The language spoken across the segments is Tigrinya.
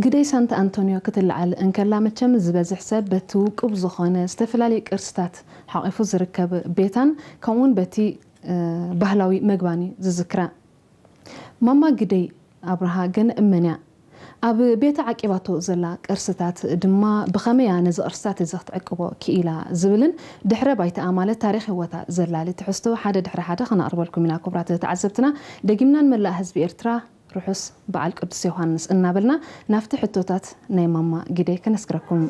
ግደይ ሳንታ ኣንቶንዮ ክትለዓል እንከላ፣ መቸም ዝበዝሕ ሰብ በቲ ውቁብ ዝኾነ ዝተፈላለዩ ቅርስታት ሓቒፉ ዝርከብ ቤታን ከምኡውን በቲ ባህላዊ መግባን እዩ ዝዝክራ። ማማ ግደይ ኣብርሃ ግን እመን እያ። ኣብ ቤታ ዓቂባቶ ዘላ ቅርስታት ድማ ብኸመይ እያ ነዚ ቅርስታት እዚ ክትዕቅቦ ክኢላ ዝብልን ድሕረ ባይታኣ ማለት ታሪኽ ህይወታ ዘላሊ ትሕዝቶ ሓደ ድሕሪ ሓደ ከነቕርበልኩም ኢና። ክቡራት ተዓዘብትና፣ ደጊምና ንመላእ ህዝቢ ኤርትራ ርሑስ በዓል ቅዱስ ዮሃንስ እናበልና ናብቲ ሕቶታት ናይ ማማ ግደይ ከነስግረኩም።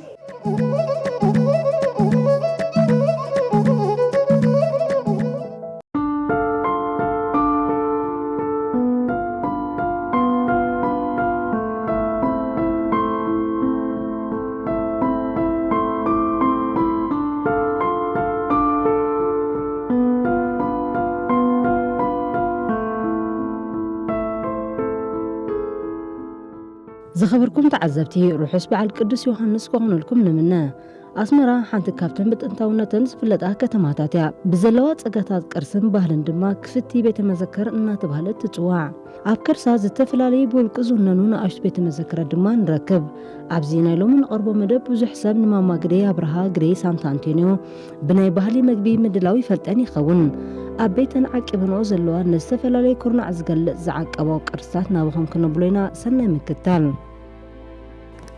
ዝኸበርኩም ተዓዘብቲ፣ ርሑስ በዓል ቅዱስ ዮሃንስ ክኾነልኩም ንምነ። ኣስመራ ሓንቲ ካብተን ብጥንታውነተን ዝፍለጣ ከተማታት እያ። ብዘለዋ ጸጋታት ቅርስን ባህልን ድማ ክፍቲ ቤተ መዘክር እናተባህለት ትጽዋዕ። ኣብ ከርሳ ዝተፈላለዩ ብውልቂ ዝውነኑ ንኣሽቱ ቤተ መዘክራት ድማ ንረክብ። ኣብዚ ናይ ሎሚ ንቐርቦ መደብ ብዙሕ ሰብ ንማማ ግደይ ኣብርሃ፣ ግደይ ሳንታ ኣንቶንዮ፣ ብናይ ባህሊ መግቢ ምድላው ይፈልጠን ይኸውን። ኣብ ቤተን ዓቂበንኦ ዘለዋ ንዝተፈላለዩ ኩርናዕ ዝገልጽ ዝዓቀባኦ ቅርስታት ናባኹም ክነብሎ ኢና። ሰናይ ምክታል።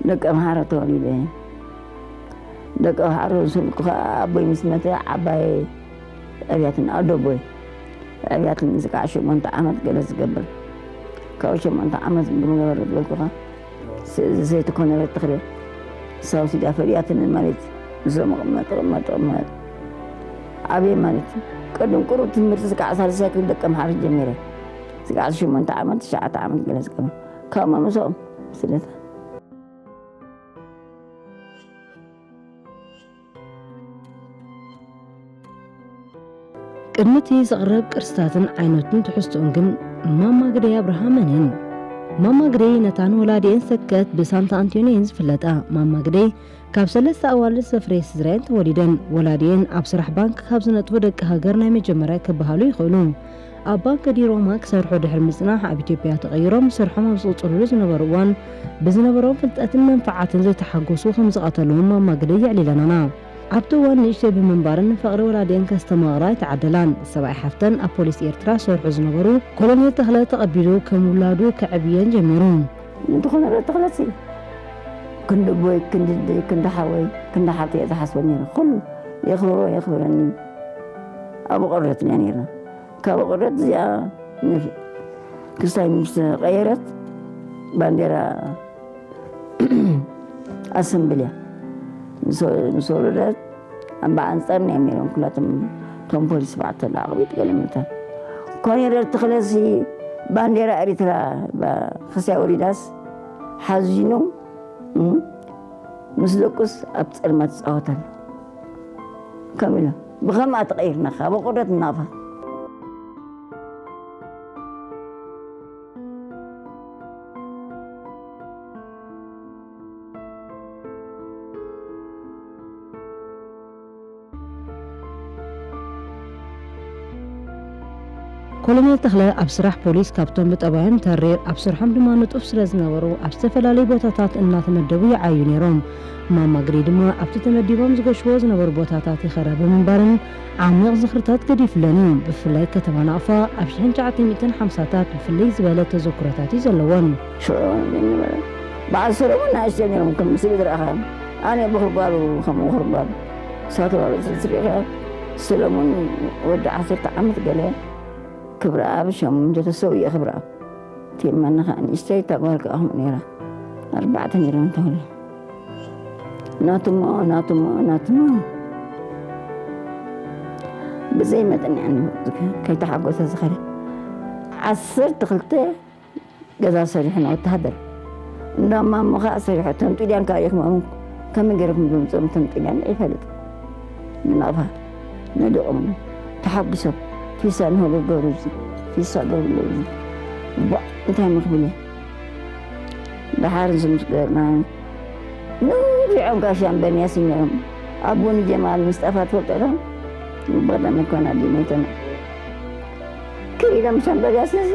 ደቂ ኣምሓራ ተወሊደ። ደቂ ኣምሓራ ዝብልኩ ኸዓ ኣቦይ ምስ መተ ዓባየ ኣብያትን ኣደቦይ ኣብያትን ዝቃዕ ሸሞንተ ዓመት ገለ ዝገብር። ካብ ሸሞንተ ዓመት ብምገበረ ዝበልኩኻ ስእዚ ሰይቲ ኮነረት ተኽለ ሳውሲዳ ፈሪያትኒ ማለት እዞም ቅመጥ፣ ቅመጥ፣ ቅመጥ። ዓብየ ማለት ቅድም ቁሩብ ትምህርቲ ዝቃዕ ሳልሳይ ክፍሊ ደቂ ኣምሓራ ጀሚረ። ዝቃዕ ሸሞንተ ዓመት፣ ትሽዓተ ዓመት ገለ ዝገብር። ካብ መምስኦም ስደት። ቅድሚ እቲ ዝቕረብ ቅርስታትን ዓይነቱን ትሕዝቶኡን ግን ማማ ግደይ ኣብርሃ መን እየን? ማማ ግደይ ነታ ንወላዲኤን ሰከት ብሳንታ ኣንቶንዮ እየን ዝፍለጣ። ማማ ግደይ ካብ ሰለስተ ኣዋልድ ዘፍረየ ስድራ እየን ተወሊደን። ወላዲኤን ኣብ ስራሕ ባንክ ካብ ዝነጥፉ ደቂ ሃገር ናይ መጀመርያ ክበሃሉ ይኽእሉ። ኣብ ባንክ ዲ ሮማ ክሰርሑ ድሕሪ ምጽናሕ ኣብ ኢትዮጵያ ተቐይሮም ስርሖም ኣብ ዝቕጽልሉ ዝነበሩ እዋን ብዝነበሮም ፍልጠትን መንፈዓትን ዘይተሓጎሱ ከም ዝቐተልዎም ማማ ግደይ የዕሊለናና። ኣብቲ እዋን ንእሽተይ ብምንባረን ንፍቕሪ ወላዲኤን ከስተማቕራ ኣይተዓደላን። ሰብኣይ ሓፍተን ኣብ ፖሊስ ኤርትራ ዝሰርሑ ዝነበሩ ኮሎኔል ተኽለ ተቐቢሉ ከም ውላዱ ከዕብየን ጀሚሩ። እንተኾነ ተኽለሲ ክንዲ ኣቦይ፣ ክንዲ ኣደይ፣ ክንዲ ሓወይ፣ ክንዲ ሓብተይ እየ ዝሓስቦ ነይረ። ኩሉ የኽብሮ፣ የኽብረኒ። ኣብ ቆርበት ኢና ነይርና። ካብ ቆርበት እዚኣ ንፍ-፣ ክስታይ ምስ ተቐየረት ባንዴራ ኣሰምብልያ ምስ፣ ምስ ወረደት ኣብ ብኣንጻር ናይ ነይሮም ኩላቶም እቶም ፖሊስ ባዕተ ለኣቕቢት ገለ መታን። ኮኔረል ተኽለሲ ባንዴራ ኤሪትራ ባ-፣ ክስታይ ወሪዳስ ሓዚኑ፣ እም፣ ምስ ደቁስ ኣብ ጸልማት ይጻወት ኣሎ። ከም ኢሎም ብኸምኣ ተቐይርና ካብ ቆርበት እናፋ። ኮሎኔል ተኽለ ኣብ ስራሕ ፖሊስ ካብቶም ብጠባዮም ተሪር፣ ኣብ ስርሖም ድማ ንጡፍ ስለ ዝነበሩ ኣብ ዝተፈላለዩ ቦታታት እናተመደቡ ይዓዩ ነይሮም። ማማ ግደይ ድማ ኣብቲ ተመዲቦም ዝገሽዎ ዝነበሩ ቦታታት ይኸረ ብምንባርን ዓሚቕ ዝኽርታት ገዲፉለን እዩ። ብፍላይ ከተማ ናቕፋ ኣብ ሽሕን ትሽዓተ ሚእትን ሓምሳታት ብፍልይ ዝበለ ተዘክሮታት እዩ ዘለወን። ሽዑ ንበለ በዓል ሰለሙን ንኣሽተይ ነይሮም፣ ከም ስእሊ ዝረኣኻ። ኣነ ብኽርባሉ፣ ከም ብኽርባሉ። ሳተዋሉ ትሪኢኻ፣ ሰለሙን ወዲ ዓሰርተ ዓመት ገለ፣ ክብረኣብ ሸሞንተ ተሰውየ፣ ክብረኣብ ቴማና ኸዓ ንእሽተይ፣ እታ ጓል ከኣ ከምኡ ነይራ። ኣርባዕተ ነይሮም እንተኾነ። ናቱሞ፣ ናቱሞ፣ ናቱሞ። ብዘይ መጠን እያ ከይተሓጎሰ ዝኸደ። ዓሰርተ ክልተ ገዛ ሰሪሑ ንወተሃደር። እንዳ ማሞ ኸዓ ሰሪሑ፣ ተንጢልያን ከኣ ይኽመሙ። ከመይ ገይርኩም ዘምፅኦም ተንጢልያን ኣይፈልጥ። ንናቕፋ ነዲቖም ተሓጒሶም፣ ፊሳ ንህቡ ገብሩ እዚ፣ ፊሳ ገብሩ እዚ። ቧዕ፣ እንታይ ምኽብል እየ? ደሓር ዝምስ ገርና፣ ንዚዖም ጋሻ እምበንያስ ነይሮም። ኣቦኒ ጀማል ምስጠፋ ትፈልጦ ዶ? ብቐዳመ ኮና ዲሞይተና ክኢሎም ሻምበል ያሲን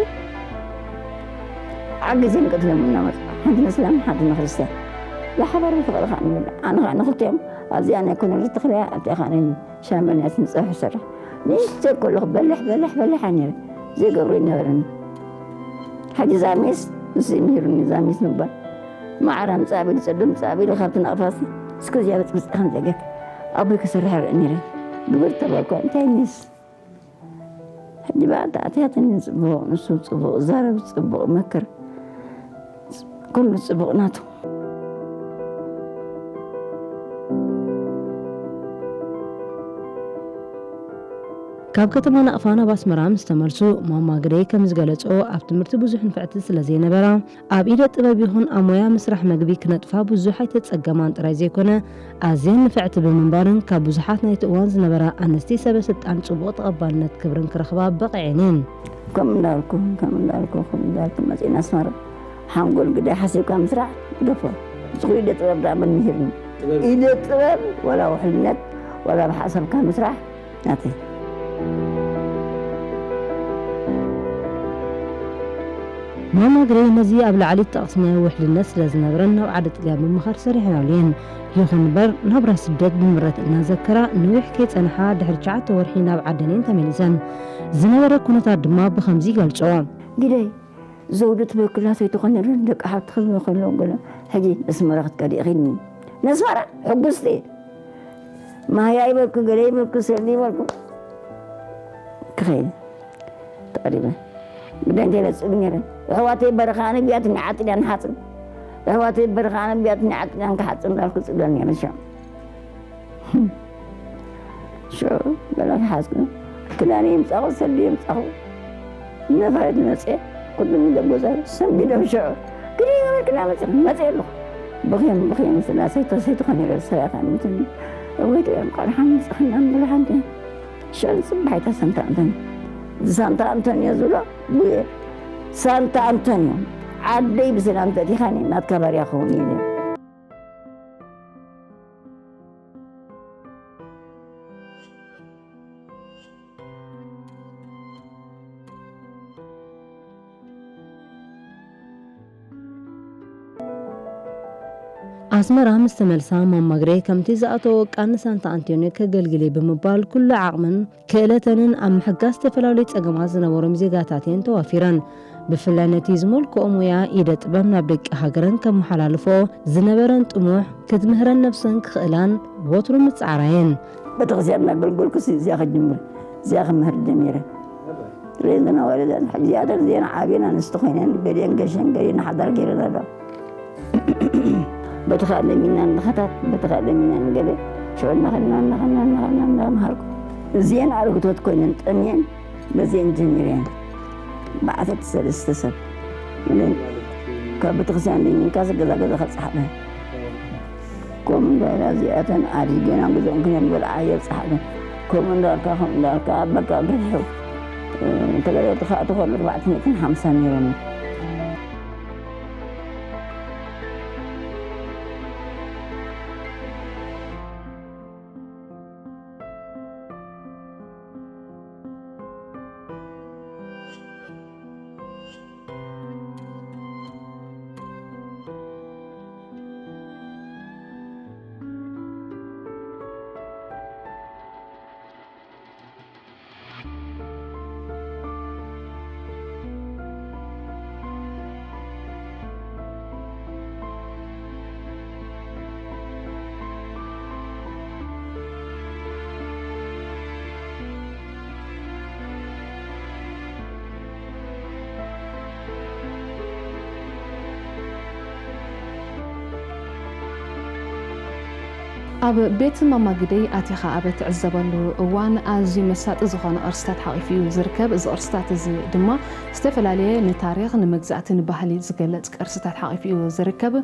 ዓጊዘን ቀትሎም እናመፁ ሓንቲ ንእስላም ሓንቲ ንክርስትያን ብሓባር ብፍቕሪ ከዓ ንብል። ኣነ ከዓ ንክልቲኦም ኣብዚኣ ናይ ኮነር ትኽልያ ኣብቲኣ ከዓ ናይ ሻምበል ያሲን ፀብሒ ሰርሕ ንእሽተይ ከለኹ በልሕ በልሕ በልሕ ነይረ። ዘይገብሮ ይነበረኒ። ሕጂ ዛሜስ ንሱ ምሂሩኒ ዛሜስ ምባል ማዕረ ምፃእ ቢሉ ፀዶ ምፃእ ቢሉ ካብቲ ናቕፋሲ እስከ እዚኣ በፅብፅካ ንዘገት ኣቦይ ክሰርሕ ርእ ነይረ። ግብር ተባልኳ እንታይ ሜስ ሕጂ በኣታ ኣትያትኒ ጽቡቕ፣ ንሱ ጽቡቕ ዛረብ፣ ጽቡቕ መክር፣ ኩሉ ጽቡቕ ናቱ። ካብ ከተማ ናቕፋ ናብ ኣስመራ ምስ ተመልሱ፣ ማማ ግደይ ከም ዝገለጾ፣ ኣብ ትምህርቲ ብዙሕ ንፍዕቲ ስለ ዘይነበራ፣ ኣብ ኢደ ጥበብ ይኹን ኣብ ሞያ ምስራሕ መግቢ ክነጥፋ ብዙሕ ኣይተጸገማን ጥራይ ዘይኮነ፣ ኣዝየን ንፍዕቲ ብምንባረን፣ ካብ ብዙሓት ናይቲ እዋን ዝነበራ ኣንስቲ ሰበ ስልጣን ጽቡቕ ተቐባልነት ክብርን ክረኽባ በቒዐን እየን። ከም እንዳልኩ፣ ከም እንዳልኩ፣ ከም እንዳልኩ መጺእና ኣስመራ። ሓንጎል ግዳይ ሓሲብካ ምስራሕ ግደፎ። እዚ ኢደ ጥበብ ደኣ መን ምሂርኒ? ኢደ ጥበብ፣ ዋላ ውሕልነት፣ ዋላ ብሓሳብካ ምስራሕ፣ ናተይ። ማማ ግደይ ነዚ ኣብ ላዕሊ እተቐስመ ውሕልነት ስለ ዝነብረን ናብ ዓዲ ጥልያን ብምኻድ ሰሪሐናሉ እየን። ይኹን እምበር ናብራ ስደት ብምረት እናዘከራ ነዊሕ ከይጸንሓ ድሕሪ ትሽዓተ ወርሒ ናብ ዓደን እየን ተመሊሰን። ዝነበረ ኩነታት ድማ ብኸምዚ ይገልጾ። ግደይ ዘውዲ ትበክላ ሰይትኾነ ደቂ ሓብቲ ክብሎ ከሎ ገለ ሕጂ ኣስመራ ክትከዲ ኢኺ ኢልኒ። ነስመራ ሕጉስቲ እየ። ማህያ ይበልኩ፣ ገለ ይበልኩ፣ ሰልዲ ይበልኩ። ክኸይድ ተቐሪበ። ግዳይ እንተይለ ጽግ ነይረ። ኣሕዋተይ በረኻ ኣነ ብያትኒ ዓጥልያን ሓጽን። ኣሕዋተይ በረኻ ኣነ ብያትኒ ዓጥልያን ክሓጽን እንዳልኩ ጽገል ነይረ። ሽዑ፣ ሽዑ ገለ ክሓጽን። ክዳን የምጻኹ፣ ሰልዲ የምጻኹ። ነፋሪት መጽኤ፣ ኩሉ ምደ ጎዛይ ሰንቢዶም ሽዑ። ግዲ ይበልክና መጽ-፣ መጽኤ ኣለኹ። ብኽየም፣ ብኽየም ስላሴ ተሰይትኾን ይበል ሰያታ ምትኒ። እወይት እዮም ቃል ሓንቲ ጽኽና ምብሉ ሓንቲ። ሽዑ ጽባሒታ ሳንታ ኣንቶኒ። ሳንታ ኣንቶኒዮ ዝብሎ ቡየ። ሳንታ ኣንቶኒዮ። ዓደይ ብሰላም ተእቲኻኒ ናትካ ባርያ ክኸውን ኢለ። ኣስመራ ምስ ተመልሳ፣ ማማ ግደይ ከምቲ ዝኣተወ ቃል ንሳንታ ኣንቶንዮ ከገልግል እየ ብምባል፣ ኩሉ ዓቕመን ክእለተንን ኣብ ምሕጋዝ ዝተፈላለዩ ጸገማት ዝነበሮም ዜጋታት እየን ተዋፊረን። ብፍላይ ነቲ ዝመልክኦ ሞያ ኢደ ጥበብ ናብ ደቂ ሃገረን ከመሓላልፎ ዝነበረን ጥሙሕ፣ ክትምህረን ነብሰን ክኽእላን ወትሩ ምጽዓራ እየን። ቤተክርስትያን እናገልገልኩ እዚኣ ክጅምር፣ እዚኣ ክምህር ጀሚረ። ሬንዝና ወረዳን ሕጂ እዚኣተን እዚአን ዓብየን ኣንስቲ ኮይነን፣ ገሊአን ገሸን፣ ገሊአን ሓዳር ገይረን ኣለዋ። በቲ ካልእ ሚናን ንኸታት፣ በቲ ካልእ ሚናን ገለ ሽዑ እናኸድና፣ እናኸድና፣ እናኸድና፣ እናመሃርኩ። እዚአን ኣረግቶት ኮይነን ጠምየን፣ በዚአን ጀሚረን። ብዓሰርተ ሰለስተ ሰብ። ካብ ቤተክርስትያን ደይምንካስ ገዛ ገዛ ከብጽሓለን። ከምኡ እንዳበላ እዚኣተን ኣድገን ኣብ ገዝኦም ክነን በልዓ የብጽሓለን። ከምኡ እንዳበልካ፣ ከምኡ እንዳበልካ፣ በቃ በዝሑ። እ፣ ተጋደልቲ ከዓ እትኾኑ ኣርባዕተ ሚእትን ሓምሳን ነይሮም። ኣብ ቤት ማማ ግደይ ኣቲኻ ኣብ እትዕዘበሉ እዋን፣ ኣዝዩ መሳጢ ዝኾነ ቅርስታት ሓቒፉ እዩ ዝርከብ። እዚ ቅርስታት እዚ ድማ ዝተፈላለየ ንታሪኽ፣ ንመግዛእቲ፣ ንባህሊ ዝገልጽ ቅርስታት ሓቒፉ እዩ ዝርከብ።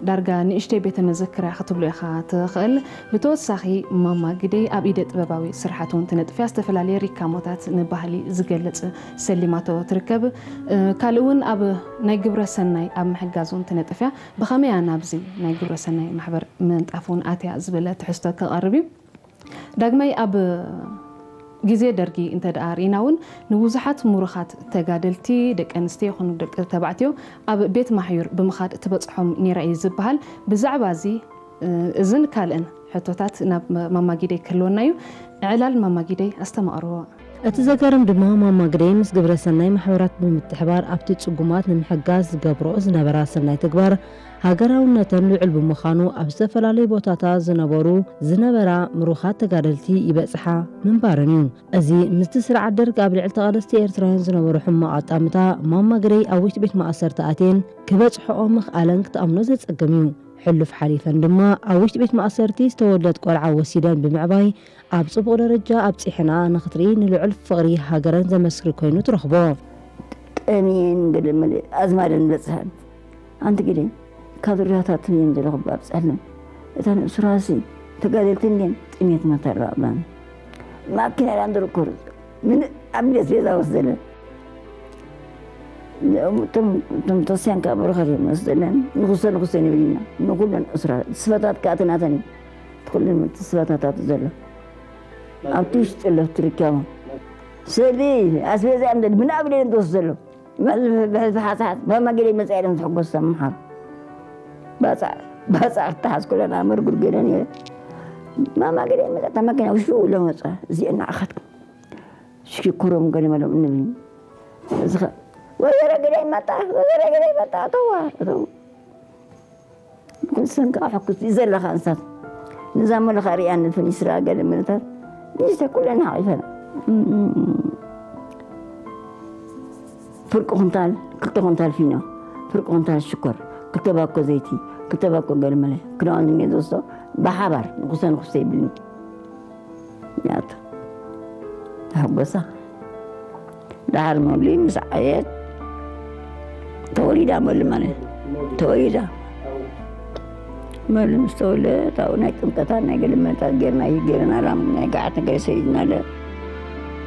ዳርጋ ንእሽተይ ቤተ መዘክር እያ ክትብሎ ኢኻ ትኽእል። ብተወሳኺ፣ ማማ ግደይ ኣብ ኢደ ጥበባዊ ስርሓት እውን ትነጥፍ እያ። ዝተፈላለየ ሪካሞታት ንባህሊ ዝገልጽ ሰሊማቶ ትርከብ። እ፣ ካልእ እውን ኣብ ናይ ግብረ ሰናይ ኣብ ምሕጋዝ እውን ትነጥፍ እያ። ብኸመይ እያ ናብዚ ናይ ግብረ ሰናይ ማሕበር ምንጣፍ እውን ኣትያ ዝብል ትሕዝቶ ክቐርብ እዩ። ዳግማይ ኣብ ግዜ ደርጊ እንተ ደኣ ርኢና እውን ንብዙሓት ምሩኻት ተጋደልቲ ደቂ ኣንስትዮ ይኹኑ ደቂ ተባዕትዮ ኣብ ቤት ማሕዩር ብምኻድ ትበጽሖም ነይራ እዩ ዝበሃል። ብዛዕባ እዚ እዝን ካልእን ሕቶታት ናብ ማማ ጊደይ ክህልወና እዩ። ዕላል ማማ ጊደይ ኣስተማቕርዎ። እቲ ዘገርም ድማ ማማ ግደይ ምስ ግብረ ሰናይ ማሕበራት ብምትሕባር ኣብቲ ጽጉማት ንምሕጋዝ ዝገብርኦ ዝነበራ ሰናይ ተግባር ሃገራውነተን ልዑል ብምዃኑ ኣብ ዝተፈላለዩ ቦታታት ዝነበሩ ዝነበራ ምሩኻት ተጋደልቲ ይበጽሓ ምንባረን እዩ። እዚ ምስቲ ስርዓት ደርግ ኣብ ልዕሊ ተቓለስቲ ኤርትራውያን ዝነበሩ ሕማቕ ኣጣምታ ማማ ግደይ ኣብ ውሽጢ ቤት ማእሰርቲ ኣትየን ክበጽሕኦ ምኽኣለን ክትኣምኖ ዘጸግም እዩ። ሕሉፍ ሓሊፈን ድማ ኣብ ውሽጢ ቤት ማእሰርቲ ዝተወልደት ቆልዓ ወሲደን ብምዕባይ ኣብ ጽቡቕ ደረጃ ኣብጺሕና ንኽትርኢ ንልዑል ፍቕሪ ሃገረን ዘመስክር ኮይኑ ትረኽቦ። ቀንየን ገለ መለ ኣዝማደን በጽሐን። ኣንቲ ግደ ካብ ዙርያታት እየን ዝረኽቡ ኣብጽሐለን። እተን እሱራሲ ተጋደልቲ እንድየን ጥሜት መታ ኣለዋ ኣብላን። ማኪና ኢላ እንድርኩር ምን ኣብ ቤት ቤዛ ወስደለን። እቶም ተስያን ካብ በረኸት እዮም ወስደለን። ንኹሰን ንኹሰን ይብልና ንኹለን እሱራ ስፈታት ከኣ ትናተን እዩ። ኩለን ስፈታታት ዘሎ ኣብቲ ውሽጢ ኣሎ ትርከቦ ስእሊ ኣስቤዛ እዮም ዘለ ምናብ ኢለን ትወስድ ዘሎ ብሕዝቢ ሓሳሓት ማማ ገለ መጻ ኢለን ዝሕጎስ ሰምሓር ባጻ ባጻ ክተሓዝ ኩለን ኣመርጉድ ገለ ነይረ ማማ ገለ መጻ እታ መኪና ውሽጡ ኢሎ መጻ እዚአን ንዓኻትኩም ሽኮሮም ገለ መሎም እንብል እዚ ወዘረ ገለ ይመጣ ወዘረ ገለ ይመጣ እተዋ እተው ንሰን ከዓ ሕኩስ እዩ ዘለካ እንስሳት ነዛ መለኻ ሪኣ ንፍን ይስራ ገለ ምንታት ንስተ ኩለን ሓቂፈን ፍርቂ ኩንታል ክልተ ኩንታል ፊኖ ፍርቂ ኩንታል ሽኮር ክልተ ባኮ ዘይቲ ክልተ ባኮ ገለ መለ ክዳውንቲ እኒኦ ዝወስዶ ብሓባር ንኩሰ ንኩስተ ይብልኒ ያቱ ተሓጎሳ ዳሓር መብሊ ምስ ዓየት ተወሊዳ መብሊ ማለት ተወሊዳ መብሊ ምስ ተወለደት ኣብኡ ናይ ጥምቀታት ናይ ገለመለታት ጌርና እዩ ጌርና ላም ናይ ገዓት ነገር ሰይድና ለ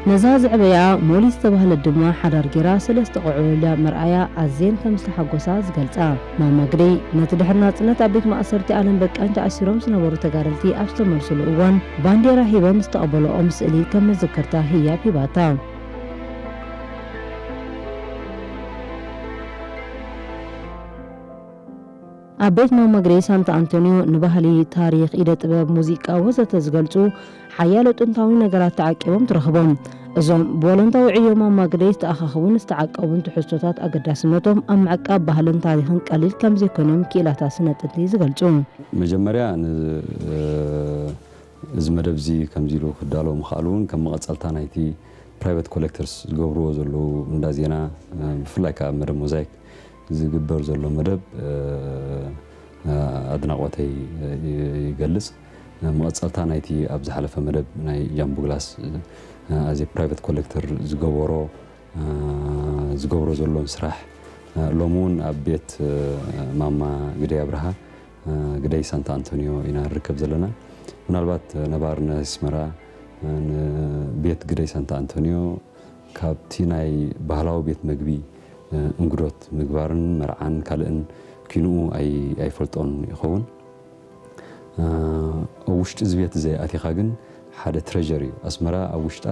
ነዛ ዘዕበያ ሞሊ ዝተባህለት ድማ ሓዳር ጌራ ሰለስተ ቆልዑ ወሊዳ ምርኣያ ኣዝየን ከም ዝተሓጎሳ ዝገልጻ ማማ ግደይ ነቲ ድሕሪ ናጽነት ኣብ ቤት ማእሰርቲ ኣለም በቃኝ ተኣሲሮም ዝነበሩ ተጋደልቲ ኣብ ዝተመልስሉ እዋን ባንዴራ ሂበን ዝተቐበልኦም ስእሊ ከም መዘከርታ ህያብ ሂባታ። ኣብ ቤት ማማ ግደይ ሳንታ ኣንቶንዮ ንባህሊ፣ ታሪኽ፣ ኢደ ጥበብ፣ ሙዚቃ ወዘተ ዝገልጹ ሓያሎ ጥንታዊ ነገራት ተዓቂቦም ትረኽቦም። እዞም ብወለንታዊ ዕዮ ማማ ግደይ ዝተኣኻኸቡን ዝተዓቀቡን ትሕዝቶታት ኣገዳስነቶም ኣብ ምዕቃብ ባህልን ታሪኽን ቀሊል ከም ዘይኮነ እዮም ክኢላታት ስነ ጥንቲ ዝገልጹ። መጀመርያ እዚ መደብ እዚ ከምዚ ኢሉ ክዳሎ ምኽኣሉ እውን ከም መቐጸልታ ናይቲ ፕራይቨት ኮሌክተርስ ዝገብርዎ ዘለዉ እንዳ ዜና ብፍላይ ከዓ ኣብ መደብ ሞዛይክ ዝግበር ዘሎ መደብ ኣድናቖተይ ይገልጽ። መቐጸልታ ናይቲ ኣብ ዝሓለፈ መደብ ናይ ጃምቡግላስ ኣዚ ፕራይቨት ኮሌክተር ዝገበሮ ዝገብሮ ዘሎን ስራሕ ሎሚ እውን ኣብ ቤት ማማ ግደይ ኣብርሃ ግደይ ሳንታ ኣንቶኒዮ ኢና ንርከብ ዘለና። ምናልባት ነባር ናይ ኣስመራ ንቤት ግደይ ሳንታ ኣንቶኒዮ ካብቲ ናይ ባህላዊ ቤት መግቢ እንግዶት ምግባርን መርዓን ካልእን ኪንኡ ኣይፈልጦን ይኸውን። ኣብ ውሽጢ እዚ ቤት እዚ ኣቲኻ ግን ሓደ ትረዠር እዩ። ኣስመራ ኣብ ውሽጣ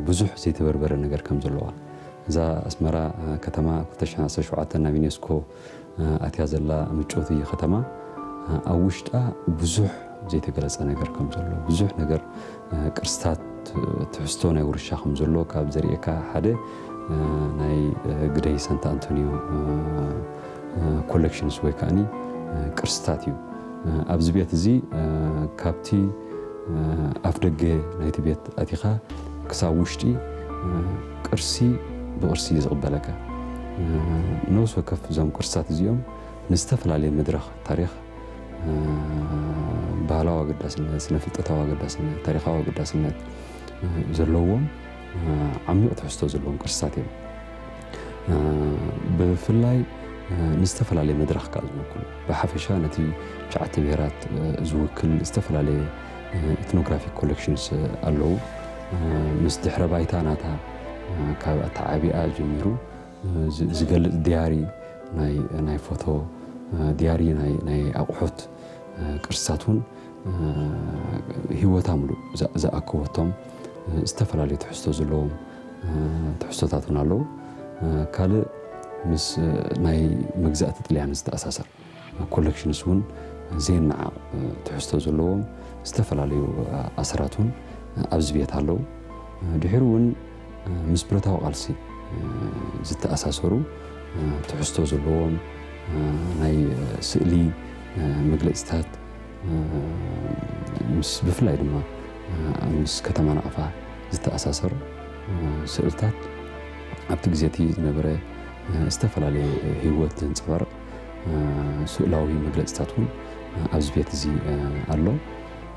ብዙሕ ዘይተበርበረ ነገር ከም ዘለዋ እዛ ኣስመራ ከተማ ክልተ ሽሕን ዓሰርተ ሸውዓተን ናብ ዩኔስኮ ኣትያ ዘላ ምጭውቲ ከተማ ኣብ ውሽጣ ብዙሕ ዘይተገለጸ ነገር ከም ዘሎ ብዙሕ ነገር ቅርስታት ትሕዝቶ ናይ ውርሻ ከም ዘሎ ካብ ዘርእየካ ሓደ ናይ ግደይ ሳንታ ኣንቶኒዮ ኮሌክሽንስ ወይ ከዓኒ ቅርስታት እዩ። ኣብዚ ቤት እዚ ካብቲ ኣፍ ደገ ናይቲ ቤት ኣቲኻ ክሳብ ውሽጢ ቅርሲ ብቕርሲ እዩ ዝቕበለካ። ነብሲ ወከፍ እዞም ቅርስታት እዚኦም ንዝተፈላለየ መድረኽ ታሪኽ ባህላዊ ኣገዳስነት፣ ስነ ፍልጠታዊ ኣገዳስነት፣ ታሪኻዊ ኣገዳስነት ዘለዎም ዓሚቕ ትሕዝቶ ዘለዎም ቅርስታት እዮም። ብፍላይ ንዝተፈላለየ መድረኽ ከዓ ዝውክሉ ብሓፈሻ ነቲ ትሽዓተ ብሄራት ዝውክል ዝተፈላለየ ኢትኖግራፊክ ኮሌክሽንስ ኣለዉ። ምስ ድሕረ ባይታ ናታ ካብ ኣተዓባብያኣ ጀሚሩ ዝገልጽ ድያሪ ናይ ፎቶ ድያሪ ናይ ኣቑሑት ቅርስታት እውን ህይወታ ምሉእ ዝኣከበቶም እ፣ ዝተፈላለዩ ትሕዝቶ ዘለዎም፣ እ፣ ትሕዝቶታት እውን ኣለዉ። እ፣ ካልእ ምስ፣ እ፣ ናይ መግዛእቲ ጥልያን ዝተኣሳሰር ኮሌክሽንስ እውን ዘይነዓቕ፣ እ፣ ትሕዝቶ ዘለዎም ዝተፈላለዩ፣ እ፣ ኣሰራት እውን፣ እ፣ ኣብዚ ቤት ኣለዉ። እ፣ ድሒሩ እውን፣ እ፣ ምስ ብረታዊ ቃልሲ፣ እ፣ ዝተኣሳሰሩ፣ እ፣ ትሕዝቶ ዘለዎም፣ እ፣ ናይ፣ እ፣ ስእሊ፣ እ፣ መግለጺታት፣ እ፣ ምስ፣ ብፍላይ ድማ፣ እ፣ ምስ ከተማ ናቕፋ ዝተኣሳሰር፣ እ፣ ስእልታት፣ ኣብቲ ግዜ እቲ ዝነበረ፣ እ፣ ዝተፈላለየ ህይወት ዘንጸባርቕ፣ እ፣ ስእላዊ መግለጺታት እውን፣ እ፣ ኣብዚ ቤት እዚ፣ እ፣ ኣሎ።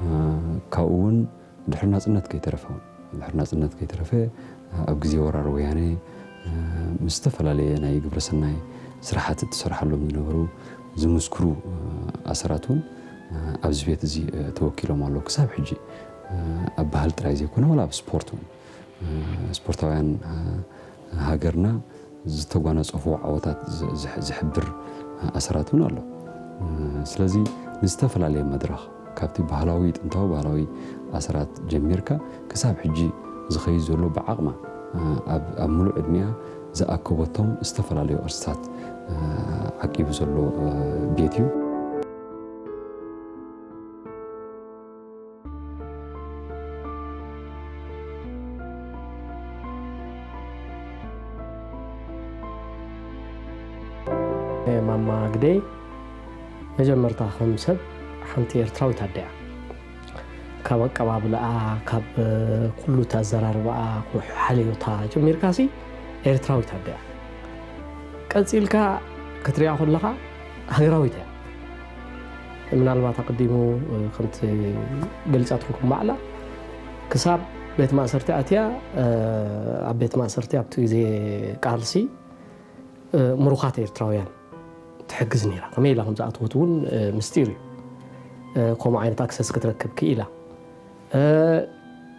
እ፣ ካብኡ እውን ድሕሪ ናጽነት ከይተረፈ፣ ድሕሪ ናጽነት ከይተረፈ፣ እ፣ ኣብ ግዜ ወራር ወያነ፣ እ፣ ምስ ዝተፈላለየ ናይ ግብረ ሰናይ ስራሓት እትሰርሓሎም ዝነበሩ ዝምስክሩ፣ እ፣ ኣሰራት እውን፣ እ፣ ኣብዚ ቤት እዚ፣ እ፣ ተወኪሎም ኣለዉ። ክሳብ ሕጂ፣ እ፣ ኣብ ባህሊ ጥራይ ዘይኮነ፣ ዋላ ኣብ ስፖርት እውን፣ እ፣ ስፖርታውያን፣ እ፣ ሃገርና ዝተጓናጸፍዎ ዓወታት ዝ-፣ ዝሕ-፣ ዝሕብር ኣሰራት እውን ኣሎ። እ፣ ስለዚ ንዝተፈላለየ መድረኽ፣ ካብቲ ባህላዊ፣ ጥንታዊ ባህላዊ ኣሰራት ጀሚርካ ክሳብ ሕጂ ዝኸይድ ዘሎ ብዓቕማ፣ እ፣ ኣብ፣ ኣብ ምሉእ ዕድሚኣ ዝኣከበቶም ዝተፈላለዩ ቅርስታት፣ እ፣ ዓቂቡ ዘሎ፣ እ፣ ቤት እዩ። ማማ ግደይ መጀመርታ ከም ሰብ ሓንቲ ኤርትራዊት ኣደ እያ። ካብ ኣቀባብላኣ፣ ካብ ኩሉ እቲ ኣዘራርባኣ፣ ሓልዮታ ጀሚርካሲ ኤርትራዊት ኣደ እያ። ቀጺልካ ክትሪኣ ከለኻ ሃገራዊት እያ። ምናልባት ኣቐዲሙ ከምቲ ገሊጻትልኩም ባዕላ ክሳብ ቤት ማእሰርቲ ኣትያ፣ ኣብ ቤት ማእሰርቲ ኣብቲ ግዜ ቃልሲ ምሩኻት ኤርትራውያን ትሕግዝ ነይራ። ከመይ ኢላ ከም ዝኣተወት እውን ምስጢር እዩ። ከምኡ ዓይነት ኣክሰስ ክትረክብ ክኢላ።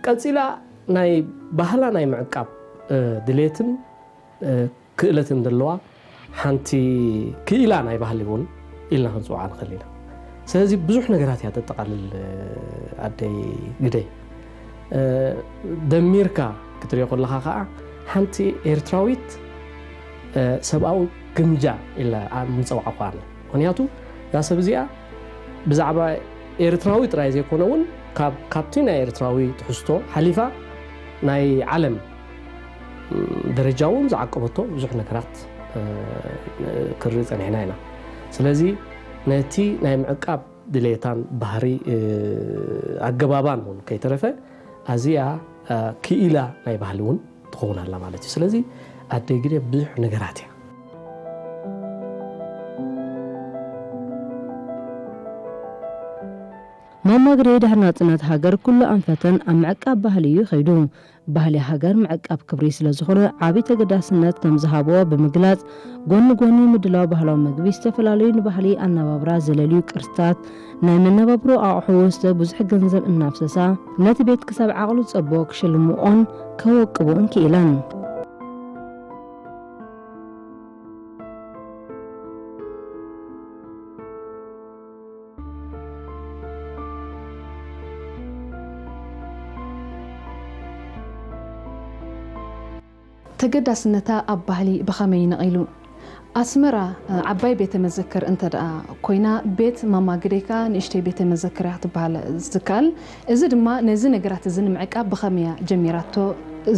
ቀጺላ ናይ ባህላ ናይ ምዕቃብ ድሌትን ክእለትን ዘለዋ ሓንቲ ክኢላ ናይ ባህሊ እውን ኢልና ክንፅውዓ ንኽእል ኢና። ስለዚ ብዙሕ ነገራት እያ ተጠቓልል ኣደይ ግደይ። ደሚርካ ክትሪኦ ከለኻ ከዓ ሓንቲ ኤርትራዊት ሰብኣዊ ግምጃ ኢለ ምፀዋዕኳ ኣነ። ምኽንያቱ እዛ ሰብ እዚኣ ብዛዕባ ኤርትራዊ ጥራይ ዘይኮነ እውን ካብ፣ ካብቲ ናይ ኤርትራዊ ትሕዝቶ ሓሊፋ ናይ ዓለም ደረጃ እውን ዝዓቀበቶ ብዙሕ ነገራት ክርኢ ጸኒሕና ኢና። ስለዚ ነቲ ናይ ምዕቃብ ድሌታን ባህሪ ኣገባባን እውን ከይተረፈ ኣዚኣ ክኢላ ናይ ባህሊ እውን ትኸውን ኣላ ማለት እዩ። ስለዚ ኣደይ ግደ ብዙሕ ነገራት እያ። ማማ ግደይ ድሕሪ ናጽነት ሃገር ኩሉ ኣንፈተን ኣብ ምዕቃብ ባህሊ እዩ ከይዱ። ባህሊ ሃገር ምዕቃብ ክብሪ ስለ ዝኾነ ዓቢ ተገዳስነት ከም ዝሃብዎ ብምግላጽ፣ ጎኒ ጎኒ ምድላው ባህላዊ መግቢ፣ ዝተፈላለዩ ንባህሊ ኣነባብራ ዘለልዩ ቅርስታት፣ ናይ መነባብሮ ኣቑሑ ወስተ ብዙሕ ገንዘብ እናፍሰሳ፣ ነቲ ቤት ክሳብ ዓቕሉ ዝጸብቦ ክሽልምኦን ከወቅብኦን ክኢለን። ተገዳስነታ ኣብ ባህሊ ብኸመይ ነቒሉ? ኣስመራ ዓባይ ቤተ መዘክር እንተ ደኣ ኮይና፣ ቤት ማማ ግደይ ከኣ ንእሽተይ ቤተ መዘክር እያ ክትበሃል ዝከኣል። እዚ ድማ ነዚ ነገራት እዚ ንምዕቃብ ብኸመይ እያ ጀሚራቶ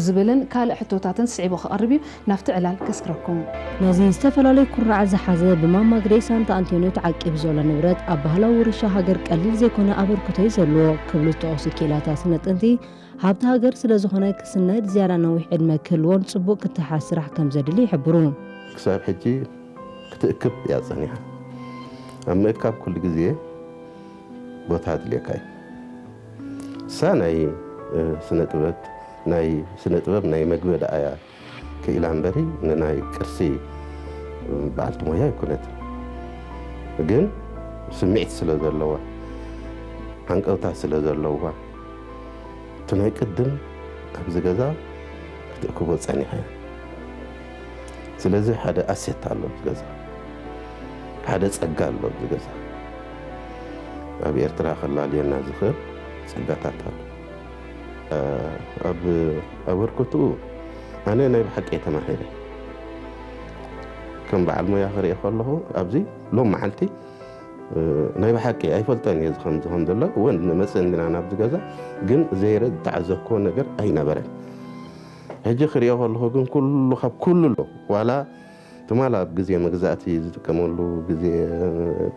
ዝብልን ካልእ ሕቶታትን ስዒቡ ክቐርብ እዩ። ናብቲ ዕላል ከስግረኩም። ነዚ ዝተፈላለዩ ኩርናዓት ዝሓዘ ብማማ ግደይ ሳንታ ኣንቶንዮ ተዓቂቡ ዘሎ ንብረት ኣብ ባህላዊ ውርሻ ሃገር ቀሊል ዘይኮነ ኣበርክቶ እዩ ዘለዎ ክብሉ ዝጠቐሱ ክኢላታት ስነ ጥንቲ፣ ሃብቲ ሃገር ስለ ዝኾነ ክስነድ ዝያዳ ነዊሕ ዕድመ ክህልዎን ጽቡቕ ክትሓዝ ስራሕ ከም ዘድሊ ይሕብሩ። ክሳብ ሕጂ ክትእክብ እያ ጸኒሓ። ኣብ ምእካብ ኩሉ ግዜ ቦታ ኣድልየካ እዩ። እሳ ናይ ስነ ጥበብ ናይ ስነ ጥበብ ናይ መግቢ ደኣ እያ ክኢላ እምበሪ ንናይ ቅርሲ በዓልቲ ሞያ ኣይኮነትን። ግን ስምዒት ስለ ዘለዋ፣ ሃንቀውታ ስለ ዘለዋ፣ እቲ ናይ ቅድም ኣብዚ ገዛ ክትእክቦ ጸኒሓ እያ። ስለዚ ሓደ ኣሴት ኣሎ ኣብዚ ገዛ፣ ሓደ ጸጋ ኣሎ ኣብዚ ገዛ። ኣብ ኤርትራ ከላልየና ዝኽእል ጸጋታት ኣሎ። ኣብ ኣበርክትኡ ኣነ ናይ ብሓቂ እየ ተማሂረ። ከም በዓል ሞያ ክርኢ ከለኹ ኣብዚ ሎም መዓልቲ ናይ ብሓቂ ኣይፈልጠን እየ ዝኸም ዝኸም ዘሎ እውን ንመፅእ እንዲና ናብዚ ገዛ ግን ዘይረ ዝተዓዘብክዎ ነገር ኣይነበረን። ሕጂ ክሪኦ ከለኹ ግን ኩሉ ካብ ኩሉ ኣሎ ዋላ ትማል ኣብ ግዜ መግዛእቲ ዝጥቀመሉ ግዜ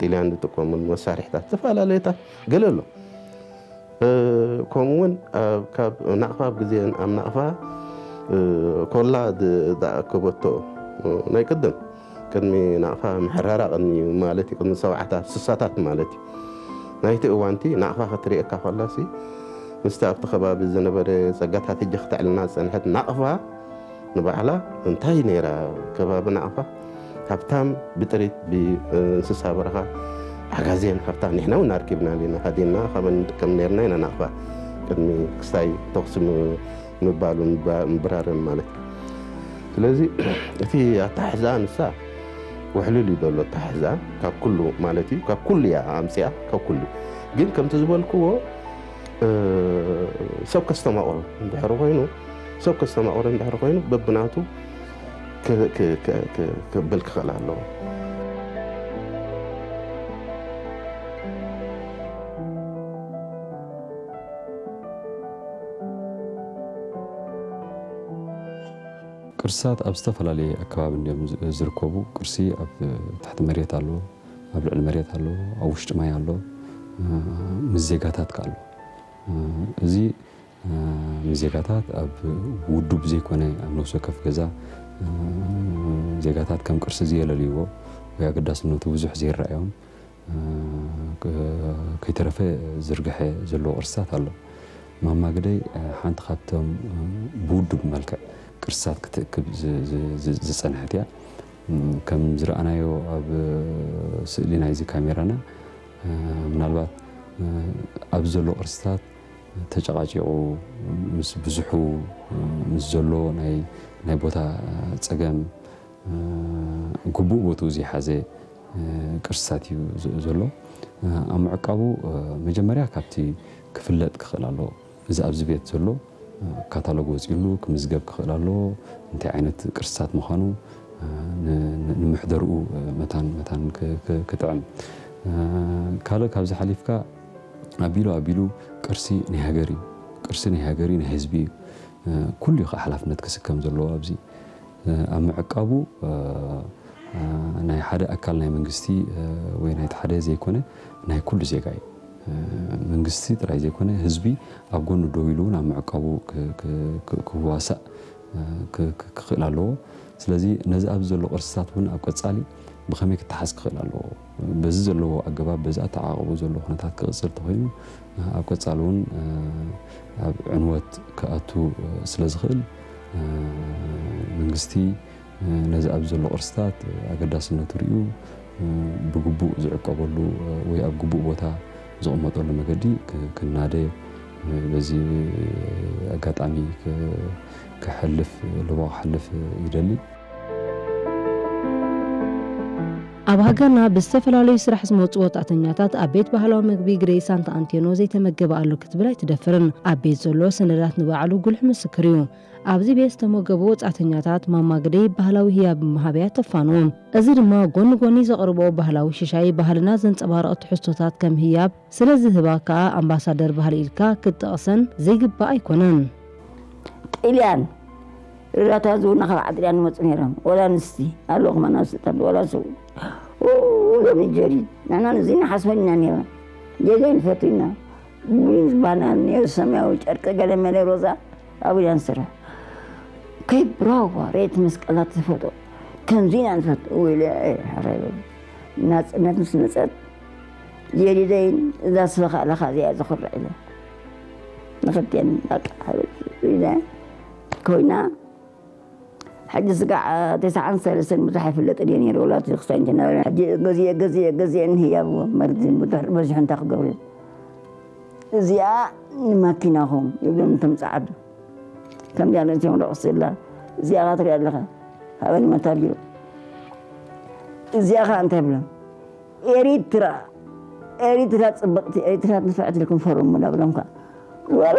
ጥልያን ዝጥቀመሉ መሳርሕታት ዝተፈላለየታት ገለ ኣሎ። ከምኡ እውን ካብ ናቕፋ ኣብ ግዜ ኣብ ናቕፋ ኮላ ዝኣከበቶ ናይ ቅድም ቅድሚ ናቕፋ ምሕራራ ቅድሚ ማለት እዩ ቅድሚ ሰብዓታት ስሳታት ማለት እዩ። ናይቲ እዋንቲ ናቕፋ ክትሪእካ ከላሲ ምስቲ ኣብቲ ከባቢ ዝነበረ ፀጋታት ሕጂ ክተዕልና ዝፀንሐት ናቕፋ ንባዕላ እንታይ ነይራ? ከባቢ ናቕፋ ሃብታም ብጥሪት ብእንስሳ በረኻ ዓጋዜን ሃብታም ንሕና እውን ኣርኪብና ሊና ሃዲና ካብ ንጥቀም ነርና ኢና ናቕፋ ቅድሚ ክስታይ ተኩሲ ምባሉ ምብራርን ማለት እዩ። ስለዚ እቲ ኣተሓሕዛ ንሳ ውሕልል እዩ ዘሎ ኣተሓሕዛ ካብ ኩሉ ማለት እዩ ካብ ኩሉ እያ ኣምፅኣ ካብ ኩሉ ግን ከምቲ ዝበልክዎ ሰብ ከስተማቕሮ እንድሕር ኮይኑ ሰብ ከስተማቕሮ እንድሕር ኮይኑ በብናቱ ክብል ክኽእል ኣለዎ። ቅርስታት ኣብ ዝተፈላለየ ኣከባቢ እንዲዮም ዝርከቡ። ቅርሲ ኣብ ትሕቲ መሬት ኣሎ፣ ኣብ ልዕሊ መሬት ኣሎ፣ ኣብ ውሽጢ ማይ ኣሎ፣ ምስ ዜጋታት ከ ኣሎ። እዚ ምስ ዜጋታት ኣብ ውዱብ ዘይኮነ ኣብ ነፍሲ ወከፍ ገዛ ዜጋታት ከም ቅርሲ ዝየለልይዎ ወይ ኣገዳስነቱ ብዙሕ ዘይረኣዮም ከይተረፈ ዝርግሐ ዘለዎ ቅርስታት ኣሎ። ማማ ግደይ ሓንቲ ካብቶም ብውዱብ መልክዕ ቅርስታት ክትእክብ ዝፀንሐት እያ። ከም ዝረኣናዮ ኣብ ስእሊ ናይዚ ካሜራና ምናልባት ኣብዚ ዘሎ ቅርስታት ተጨቓጪቑ ምስ ብዙሑ ምስ ዘሎ ናይ ቦታ ፀገም ግቡእ ቦትኡ ዘይሓዘ ቅርስታት እዩ ዘሎ። ኣብ ምዕቃቡ መጀመርያ ካብቲ ክፍለጥ ክኽእል ኣለዎ። እዚ ኣብዚ ቤት ዘሎ ካታሎግ ወፂሉ ክምዝገብ ክኽእል ኣለዎ። እንታይ ዓይነት ቅርስታት ምዃኑ ንምሕደርኡ መታን መታን ክጥዕም። ካልእ ካብዚ ሓሊፍካ ኣቢሉ ኣቢሉ ቅርሲ ናይ ሃገር እዩ። ቅርሲ ናይ ሃገር እዩ፣ ናይ ህዝቢ እዩ። ኩሉ እዩ ከዓ ሓላፍነት ክስከም ዘለዎ ኣብዚ ኣብ ምዕቃቡ ናይ ሓደ ኣካል ናይ መንግስቲ ወይ ናይ ሓደ ዘይኮነ ናይ ኩሉ ዜጋ እዩ። መንግስቲ ጥራይ ዘይኮነ ህዝቢ ኣብ ጎኑ ደው ኢሉ እውን ኣብ ምዕቃቡ ክዋሳእ ክኽእል ኣለዎ። ስለዚ ነዚ ኣብዚ ዘሎ ቅርስታት እውን ኣብ ቀፃሊ ብኸመይ ክተሓዝ ክኽእል ኣለዎ? በዚ ዘለዎ ኣገባብ በዚ ኣተዓቓቕቦ ዘሎ ኩነታት ክቕፅል ተኾይኑ ኣብ ቀፃሊ እውን ኣብ ዕንወት ክኣቱ ስለ ዝኽእል መንግስቲ ነዚ ኣብዚ ዘሎ ቅርስታት ኣገዳስነቱ ርእዩ ብግቡእ ዝዕቀበሉ ወይ ኣብ ግቡእ ቦታ ዝቕመጠሉ መገዲ ክናደ በዚ ኣጋጣሚ ክሕልፍ ልቦ ክሕልፍ ይደሊ። ኣብ ሃገርና ብዝተፈላለዩ ስራሕ ዝመፁ ወፃእተኛታት ኣብ ቤት ባህላዊ ምግቢ ግደይ ሳንታ ኣንቴኖ ዘይተመገበ ኣሎ ክትብል ኣይትደፍርን። ኣብ ቤት ዘሎ ሰነዳት ንባዕሉ ጉልሕ ምስክር እዩ። ኣብዚ ቤት ዝተመገቡ ወፃእተኛታት ማማ ግደይ ባህላዊ ህያብ ብምሃብ እያ ተፋንዎም። እዚ ድማ ጎኒ ጎኒ ዘቕርብኦ ባህላዊ ሽሻይ ባህልና ዘንፀባርቕ ትሕዝቶታት ከም ህያብ ስለ ዝህባ ከኣ ኣምባሳደር ባህሊ ኢልካ ክትጠቕሰን ዘይግባእ ኣይኮነን። ጥልያን ርዳታ ዝውና ካብ ዓድልያን ይመፁ ነይሮም። ወላ ኣንስቲ ኣለኹም ኣናብስቲ ወላ ሰው ሎሚ ጀዲድ ንሕና ንዚ ንሓስበን ኢና ነይሮም። ጌጋ ንፈቱ ኢና። ቡኒ ዝባና ነይሩ ሰማያዊ ጨርቂ ገለ መለ ሮዛ ኣብኡ ኢና ንሰርሕ። ከይ ብራዋ ሬት መስቀላት ዝፈቶ ከምዚ ኢና ንፈቶ። ወይለ ሕራይ በሉ ናፅነት ምስ መፀት ጀዲደይን እዛ ስበኻ ኣለኻ እዚኣ ዘኹርዕ ኢለ ንኽልቴን በቃ ኢለ ኮይና ሕጂ ስጋዕ ተስዓን ሰለስተን ብዙሕ ኣይፍለጥን እየ ነይሩ ወላ እቲ ክሳይ እንተነበረ ሕጂ ገዚኤ ገዚኤ ገዚኤ ንህያብ መርዚን ብዙሕ በዚሑ እንታይ ክገብር እዚኣ ንማኪናኹም ይብሎም እቶም ፃዓዱ ከምዚኣ ነዚኦም ረቑስላ እዚኣ ኻ ትሪኣ ኣለኻ ሃበኒ መታቢሮ እዚኣ ኻ እንታይ ብሎም ኤሪትራ ኤሪትራ ፅብቕቲ ኤሪትራ ንፍዕቲ ኢልኩም ፈርሙ ናብሎም ከዓ ወላ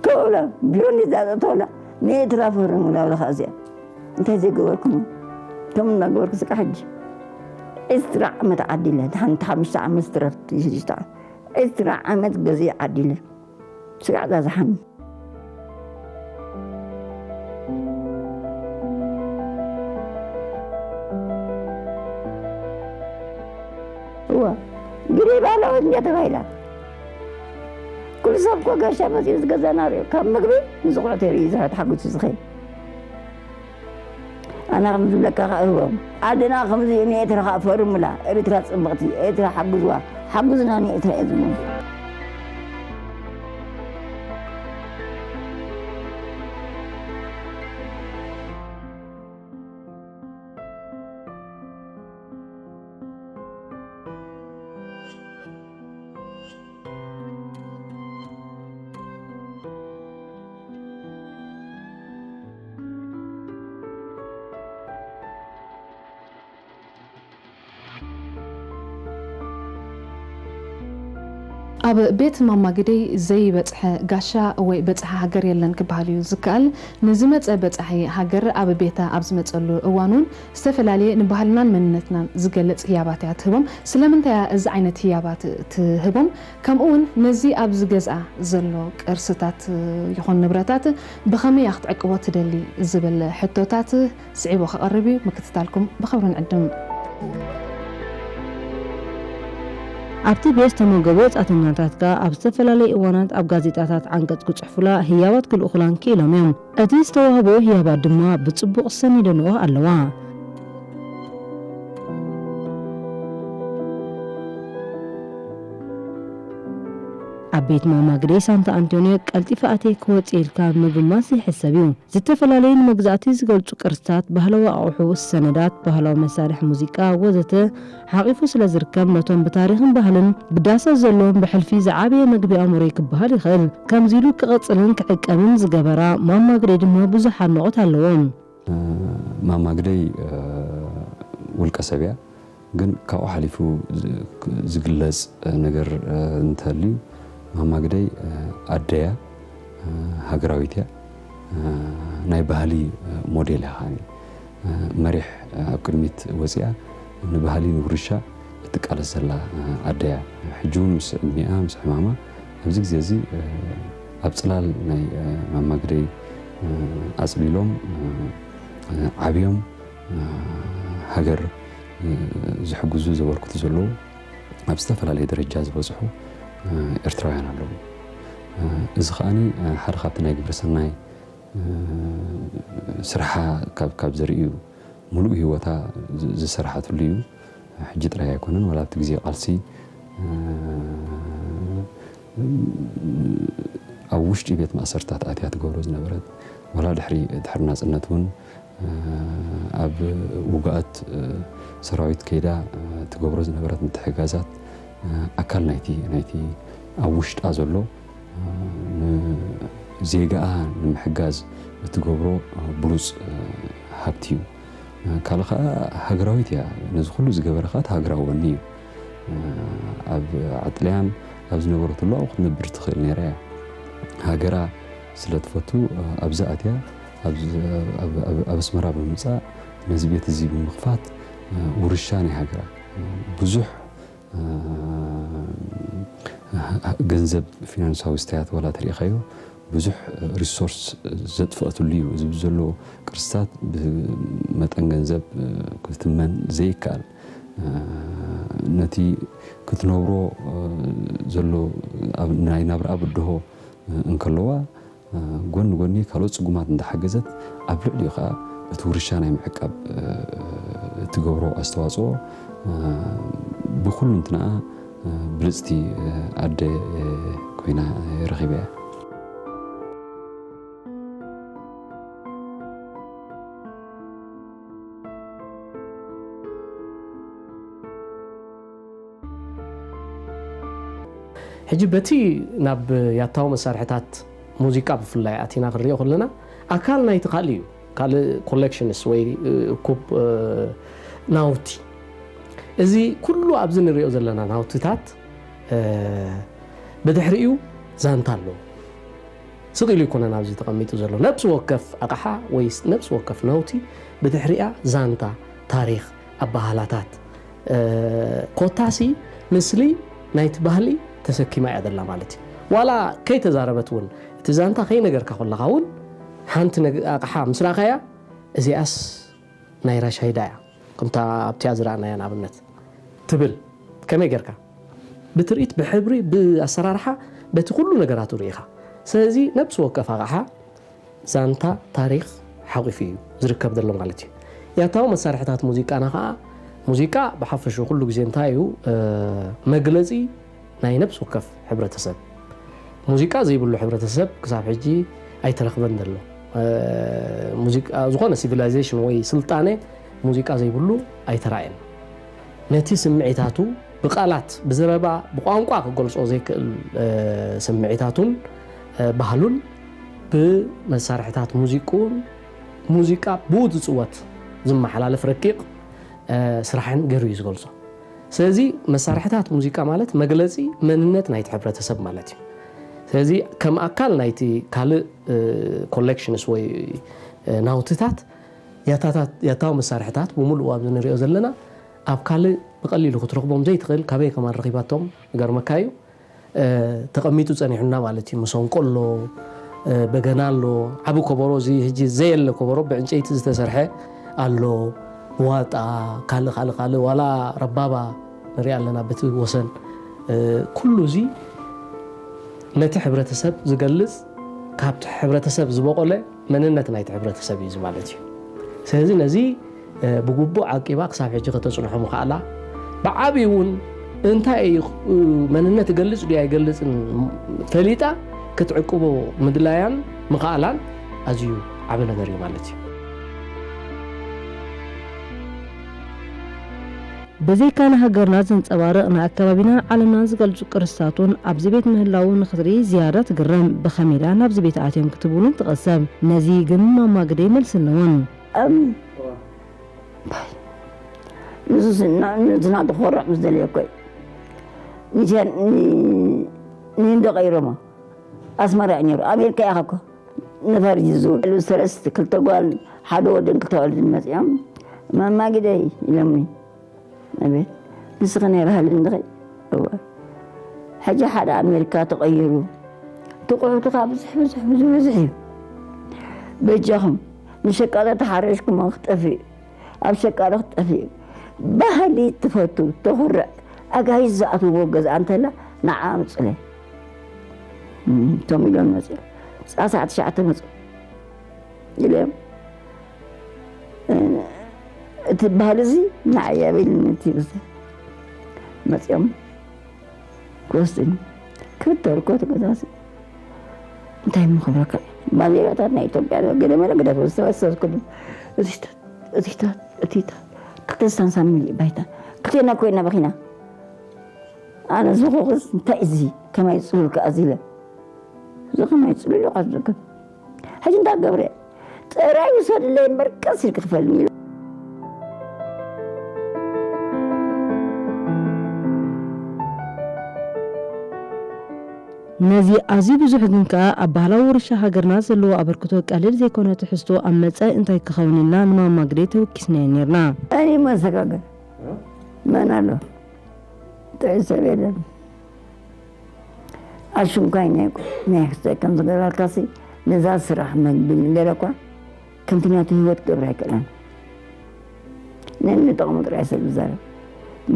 ከብላ ቢሮ እንዴት ዛጠተውላ ንኤርትራ ፈርሙላ ብለኻ እዚኣ እንታይ ዘይገበርኩም ከም እናገበርኩ ስቃ ሕጂ ዕስራ ዓመት ዓዲለ ሓንቲ ሓሙሽተ ዓመት ዝትረፍ ሽዱሽተ ዕስራ ዓመት ገዜ ዓዲለ ስጋዕ ዛዝሓኒ እዋ ግደይ ባህላወት እንዲያ ተባሂላ ኩሉ ሰብ እኮ ጋሻ መፂኡ ዝገዛና ሪኦ ካብ ምግቢ ንዝቑዕተ ርኢ ዝሕት ሓጉሱ ዝኸይ ኣና ከም ዝብለካ ከእህቦም ዓድና ከምዚ ንኤርትራ ከኣ ፈርሙላ ኤርትራ ፅብቕቲ ኤርትራ ሓግዝዋ ሓጉዝና ንኤርትራ እየ ዝብሎም ኣብ ቤት ማማ ግደይ ዘይበጽሐ ጋሻ ወይ በጽሒ ሃገር የለን ክበሃል እዩ ዝከኣል። ንዝመጸ በጻሒ ሃገር ኣብ ቤታ ኣብ ዝመጸሉ እዋን እውን ዝተፈላለየ ንባህልናን መንነትናን ዝገልጽ ህያባት እያ ትህቦም። ስለምንታይ እያ እዚ ዓይነት ህያባት ትህቦም? ከምኡ እውን ነዚ ኣብዚ ገዝኣ ዘሎ ቅርስታት ይኹን ንብረታት ብኸመይ እያ ክትዕቅቦ ትደሊ ዝብል ሕቶታት ስዒቡ ክቐርብ እዩ። ምክትታልኩም ብኽብሪ ንዕድም። ኣብቲ ቤት ዝተመገቡ ወጻእተኛታት ከኣ ኣብ ዝተፈላለየ እዋናት ኣብ ጋዜጣታት ዓንቀጽ ክጽሕፉላ ህያባት ክልእኹላን ክኢሎም እዮም። እቲ ዝተዋህቦ ህያባት ድማ ብጽቡቕ ሰኒደንኦ ኣለዋ። ኣብ ቤት ማማ ግደይ ሳንታ ኣንቶንዮ ቀልጢፈ ኣትየ ክወጽእ ኢልካ ምግማት ዘይሕሰብ እዩ። ዝተፈላለዩ ንመግዛእቲ ዝገልጹ ቅርስታት፣ ባህላዊ ኣቑሑ፣ ሰነዳት፣ ባህላዊ መሳርሒ ሙዚቃ ወዘተ ሓቒፉ ስለ ዝርከብ ነቶም ብታሪኽን ባህልን ብዳሳት ዘለዎም ብሕልፊ ዝዓበየ መግቢ ኣእምሮይ ክበሃል ይኽእል። ከምዚ ኢሉ ክቕጽልን ክዕቀብን ዝገበራ ማማ ግደይ ድማ ብዙሕ ኣድናቖት ኣለዎም። ማማ ግደይ ውልቀ ሰብ እያ። ግን ካብኡ ሓሊፉ ዝግለፅ ነገር እንተልዩ ማማ ግደይ ኣደያ ሃገራዊት እያ። ናይ ባህሊ ሞዴል እያ ከዓኒ። መሪሕ ኣብ ቅድሚት ወፂኣ ንባህሊ ንውርሻ እትቃለስ ዘላ ኣደያ። ሕጂ እውን ምስ ዕድሚኣ ምስ ሕማማ ኣብዚ ግዜ እዚ ኣብ ፅላል ናይ ማማ ግደይ ኣፅሊሎም ዓብዮም ሃገር ዝሕግዙ ዘበርክቱ ዘለዉ ኣብ ዝተፈላለየ ደረጃ ዝበፅሑ ኤርትራውያን ኣለዉ። እዚ ከዓኒ ሓደ ካብቲ ናይ ግብረ ሰናይ ስርሓ ካብ ዘርእዩ ሙሉእ ህይወታ ዝሰራሓትሉ እዩ። ሕጂ ጥራይ ኣይኮነን፣ ዋላ ኣብቲ ግዜ ቃልሲ ኣብ ውሽጢ ቤት ማእሰርታት ኣትያ ትገብሮ ዝነበረት፣ ዋላ ድሕሪ ድሕሪ ናጽነት እውን ኣብ ውጉኣት ሰራዊት ከይዳ ትገብሮ ዝነበረት ምትሕግጋዛት ኣካል ናይቲ ናይቲ ኣብ ውሽጣ ዘሎ ንዜጋኣ ንምሕጋዝ እትገብሮ ብሉጽ ሃብቲ እዩ። ካልእ ኸዓ ሃገራዊት እያ። ነዚ ኩሉ ዝገበረ ኸዓ እቲ ሃገራዊ ወኒ እዩ። ኣብ ዓጥልያን ኣብ ዝነበረትሉ ኣብኡ ክትነብር ትኽእል ነይራ እያ። ሃገራ ስለ ትፈቱ ኣብዛ ኣትያ ኣብ ኣስመራ ብምምፃእ ነዚ ቤት እዚ ብምኽፋት ውርሻ ናይ ሃገራ ብዙሕ ገንዘብ ፊናንሳዊ ስታያት ዋላ ተሪኢኻዮ ብዙሕ ሪሶርስ ዘጥፈአትሉ እዩ። እዚ ዘሎ ቅርስታት ብመጠን ገንዘብ ክትመን ዘይከኣል ነቲ ክትነብሮ ዘሎ ናይ ናብርኣ ብድሆ እንከለዋ ጎኒ ጎኒ ካልኦት ጽጉማት እንዳሓገዘት ኣብ ልዕሊኡ ከኣ እቲ ውርሻ ናይ ምዕቃብ እትገብሮ ኣስተዋጽኦ ብኩሉ እንትንኣ ብልጽቲ ኣደ ኮይና ረኺበያ። ሕጂ በቲ ናብ ያታዊ መሳርሕታት ሙዚቃ ብፍላይ ኣቲና ክንሪኦ ከለና ኣካል ናይቲ ካልእ እዩ። ካልእ ኮሌክሽንስ ወይ እኩብ ናውቲ እዚ ኩሉ ኣብዚ ንሪኦ ዘለና ናውትታት ብድሕሪኡ ዛንታ ኣለዎ። ስቕ ኢሉ ኣይኮነን ኣብዚ ተቐሚጡ ዘሎ። ነብሲ ወከፍ ኣቕሓ ወይ ነብሲ ወከፍ ናውቲ ብድሕሪኣ ዛንታ፣ ታሪኽ፣ ኣበሃህላታት፣ ኮታሲ ምስሊ ናይቲ ባህሊ ተሰኪማ እያ ዘላ ማለት እዩ። ዋላ ከይተዛረበት እውን፣ እቲ ዛንታ ከይነገርካ ከለኻ እውን፣ ሓንቲ ኣቕሓ ምስ ረኣኻያ፣ እዚኣስ ናይ ራሻይዳ እያ፣ ከምታ ኣብቲኣ ዝረኣናያ ንኣብነት ትብል። ከመይ ጌርካ? ብትርኢት፣ ብሕብሪ፣ ብኣሰራርሓ፣ በቲ ኩሉ ነገራቱ ርኢኻ። ስለዚ ነብሲ ወከፍ ኣቕሓ ዛንታ፣ ታሪኽ ሓቑፉ እዩ ዝርከብ ዘሎ ማለት እዩ። ያታዊ መሳርሕታት ሙዚቃና ኸዓ፣ ሙዚቃ ብሓፈሽኡ ኩሉ ግዜ እንታይ እዩ? መግለጺ ናይ ነብሲ ወከፍ ሕብረተሰብ። ሙዚቃ ዘይብሉ ሕብረተሰብ ክሳብ ሕጂ ኣይተረኽበን ዘሎ። ሙዚቃ፣ ዝኾነ ሲቪላይዜሽን ወይ ስልጣነ ሙዚቃ ዘይብሉ ኣይተራእየን። ነቲ ስምዒታቱ ብቃላት፣ ብዘረባ፣ ብቋንቋ ክገልጾ ዘይክእል ስምዒታቱን ባህሉን ብመሳርሕታት ሙዚቅኡን፣ ሙዚቃ ብኡ ዝጽወት ዝመሓላለፍ ረቂቕ ስራሕን ገይሩ እዩ ዝገልጾ። ስለዚ መሳርሕታት ሙዚቃ ማለት መግለጺ መንነት ናይቲ ሕብረተሰብ ማለት እዩ። ስለዚ ከም ኣካል ናይቲ ካልእ ኮሌክሽንስ ወይ ናውትታት፣ ያታዊ መሳርሕታት ብምሉኡ ኣብዚ ንሪኦ ዘለና፣ ኣብ ካልእ ብቐሊሉ ክትረኽቦም ዘይትኽእል፣ ካበይ ከማን ረኺባቶም ይገርመካ እዩ። ተቐሚጡ ጸኒሑና ማለት እዩ። መሰንቆ ኣሎ፣ በገና ኣሎ፣ ዓቢ ከበሮ፣ እዚ ሕጂ ዘየለ ከበሮ ብዕንጨይቲ ዝተሰርሐ ኣሎ፣ ዋጣ፣ ካልእ ካልእ ካልእ፣ ዋላ ረባባ ንሪኣ ኣለና በቲ ወሰን። ኩሉ እዚ ነቲ ሕብረተሰብ ዝገልጽ፣ ካብቲ ሕብረተሰብ ዝበቖለ መንነት ናይቲ ሕብረተሰብ እዩ እዚ ማለት እዩ። ስለዚ ነዚ ብግቡእ ዓቂባ ክሳብ ሕጂ ከተጽንሖ ምኽኣላ፣ ብዓብዩ እውን እንታይ እዩ፣ መንነት ይገልጽ ድዩ ኣይገልጽን ፈሊጣ ክትዕቅቦ ምድላያን ምኽኣላን ኣዝዩ ዓቢ ነገር እዩ ማለት እዩ። ብዘይካ ንሃገርና ዘንጸባርቕ፣ ንኣከባቢናን ዓለምናን ዝገልጹ ቅርስታት እውን ኣብዚ ቤት ምህላዉ ንኽትርኢ ዝያዳ ትግረም። ብኸመይ ደኣ ናብዚ ቤት ኣትዮም ክትብል እውን ትቐሰብ። ነዚ ግን ማማ ግደይ መልሲ ኣለወን። ኣም ባይ ንሱ ንዝና ተኾርዕ ምስ ደለየ እኮ እዩ። ንሸን ንህንዶ ቀይሮሞ ኣስመራ እዩ ነይሩ። ኣሜሪካ ኢኻ እኮ ነፋሪት ዝዝውር። ሰለስተ ክልተ ጓል ሓደ ወድን ክልተ ኣዋልድን መፂኦም ማማ ግደይ ኢሎምኒ። ኣቤት ንስኺ ናይ ባህሊ እንድኺ? እወ። ሕጂ ሓደ ኣሜሪካ ተቐይሩ ትቑሑትኻ ብዙሕ ብዙሕ ብዙሕ ብዙሕ እዩ። በጃኹም ንሸቃሎ ተሓረሽኩሞ ክጠፍእ እዩ። ኣብ ሸቃሎ ክጠፍእ እዩ። ባህሊ ትፈቱ ተኹርዕ ኣጋይሽ ዝኣትውዎ ገዛ እንተላ ንዓ ኣምፁለይ። እቶም ኢሎም መፅኦም ሰዓት ትሽዓተ መፁ ኢሎም እቲ ባህሊ እዚ ንዓይ ኣበይልኒ እቲ ግዜ መፂኦም ክወስድኒ ክብተርኮ እቲ ገዛ እዚ እንታይ እሞ ክብለካ ባንዴራታት ናይ ኢትዮጵያ ገለ መለ ግደፍ ዝተወሰድኩሉ እዚታት እዚታት እቲታት ክልተ ሳንሳ ሚሊ ባይታ ክልቴና ኮይና በኺና ኣነ ዝኹኽስ እንታይ እዚ ከማይ ፅሉል ከኣ እዚ ኢለ እዚ ከማይ ፅሉል ኢኻ ዝርከብ ሕጂ እንታይ ገብረ ጥራይ ውሰድለይ እምበር ቀስ ኢልክ ክፈልኒ ኢሉ ነዚ ኣዝዩ ብዙሕ ግን ከኣ ኣብ ባህላዊ ውርሻ ሃገርና ዘለዎ ኣበርክቶ ቀሊል ዘይኮነ ትሕዝቶ ኣብ መጻኢ እንታይ ክኸውን ኢልና ንማማ ግደይ ተወኪስናዮ ኔርና። መን እዩ መሰጋገር? መን ኣሎ? ጥዑይ ሰብ የለን። ኣሽንኳይ ናይ ናይ ክስታይ ከም ዝገበርካሲ ነዛ ስራሕ መግቢ ገለ እኳ ከምቲ ናቱ ህይወት ክገብር ኣይክእለን። ነንጠቕሙ ጥራይ ሰብ ዝዛረብ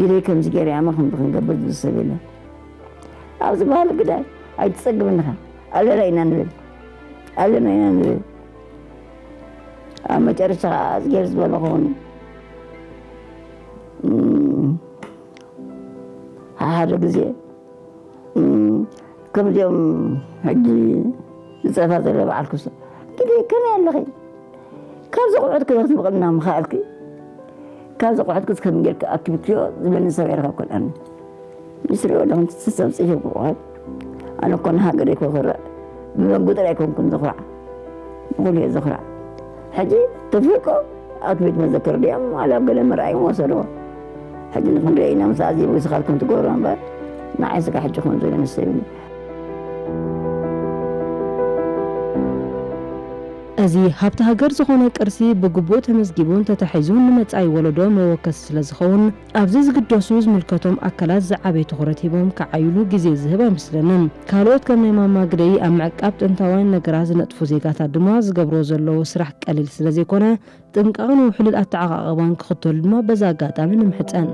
ግደይ ከምዚ ገይረ ኣመ ከምዚ ክንገብር ዝብል ሰብ የለን። ኣብዚ ባህሊ ግዳይ ኣይትጸግብን ኢኻ ኣለና ኢና ንብል ኣለና ኢና ንብል ኣብ መጨረሻ ከዓ እዝጌር ዝበሎ ክኸውን እዩ። ሓደ ግዜ ከምዚኦም ሕጂ ዝፀፋ ዘሎ በዓል ክሱ ግዜ ከመይ ኣለኺ ካብዚ ቁሑት ክበክቲ ብቕልና ምኽኣልኪ ካብዚ ቁሑት ክስ ከም ጌርኪ ኣኪብክዮ ዝበኒ ሰብ የረኸብኩን ኣነ ምስ ሪኦ ኣለኹ ሰብ ፅሒፍ ቁሑት ኣነ እኮ ንሃገር ይኮ ክርዕ ብመንጉ ጥራይ ኣይኮንኩን ዝኹራዕ ንኹሉ እየ ዝኹራዕ ሕጂ ተፍልቆ ኣብቲ ቤት መዘክር ድዮም ዋላ ኣብ ገለ መርኣዮም ወሰድዎ ሕጂ ንክንሪኦ ኢና ምስ ኣዝየ ወይስኻልኩም ትገብሮ እምበር ንዓይ ስጋ ሕጂ ከም ዘሎ ንሰብ ኢሉ እዚ ሃብቲ ሃገር ዝኾነ ቅርሲ ብግቡእ ተመዝጊቡን ተታሒዙን ንመጻኢ ወለዶ መወከሲ ስለ ዝኸውን፣ ኣብዚ ዝግደሱ ዝምልከቶም ኣካላት ዝዓበየ ትኹረት ሂቦም ክዓይሉ ግዜ ዝህብ ኣይመስለንን። ካልኦት ከም ናይ ማማ ግደይ ኣብ ምዕቃብ ጥንታውያን ነገራት ዝነጥፉ ዜጋታት ድማ ዝገብርዎ ዘለዉ ስራሕ ቀሊል ስለ ዘይኮነ፣ ጥንቃቕን ውሕሉል ኣተዓቓቕባን ክኽተሉ ድማ በዚ ኣጋጣሚ ንምሕጸን።